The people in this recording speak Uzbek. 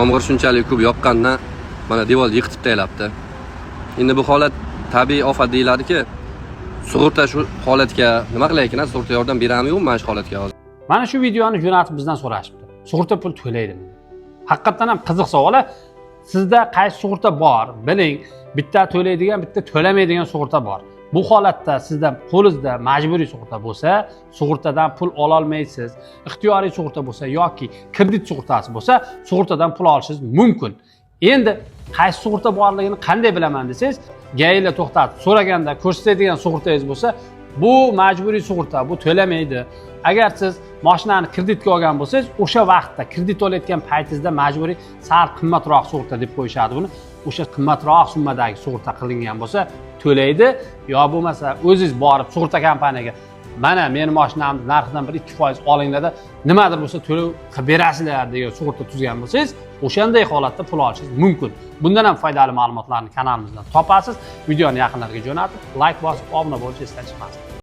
Yomg'ir shunchalik ko'p yoqqandan mana devor yiqitib tashlabdi. Endi bu holat tabiiy ofat deyiladiki, sug'urta shu holatga nima qilar ekan? Sug'urta yordam beradimi, yo'qmi mana shu holatga hozir? Mana shu videoni jo'natib bizdan so'rashibdi. Sug'urta pul to'laydimi? Haqiqatdan ham qiziq savol. Sizda qaysi sug'urta bor? Biling, bitta to'laydigan, bitta to'lamaydigan sug'urta bor. Bu holatda sizda qo'lingizda majburiy sug'urta bo'lsa, sug'urtadan pul ololmaysiz. Ixtiyoriy sug'urta bo'lsa yoki kredit sug'urtasi bo'lsa, sug'urtadan pul olishingiz mumkin. Endi qaysi sug'urta borligini qanday bilaman desangiz, ГАИ lar to'xtatib so'raganda ko'rsatadigan sug'urtangiz bo'lsa, bu majburiy sug'urta, bu to'lamaydi. Agar siz mashinani kreditga olgan bo'lsangiz, o'sha vaqtda kredit olayotgan paytingizda majburiy sal qimmatroq sug'urta deb qo'yishadi buni. O'sha qimmatroq summadagi sug'urta qilingan bo'lsa, to'laydi. Yo bo'lmasa o'zingiz borib sug'urta kompaniyaga mana meni mashinamni narxidan bir 2% olinglarda, nimadir bo'lsa to'lov qilib berasizlar degan sug'urta tuzgan bo'lsangiz, o'shanday holatda pul olishingiz mumkin. Bundan ham foydali ma'lumotlarni kanalimizdan topasiz. Videoni yaqinlarga jo'natib, layk bosib, obuna bo'lish esdan chiqmasin.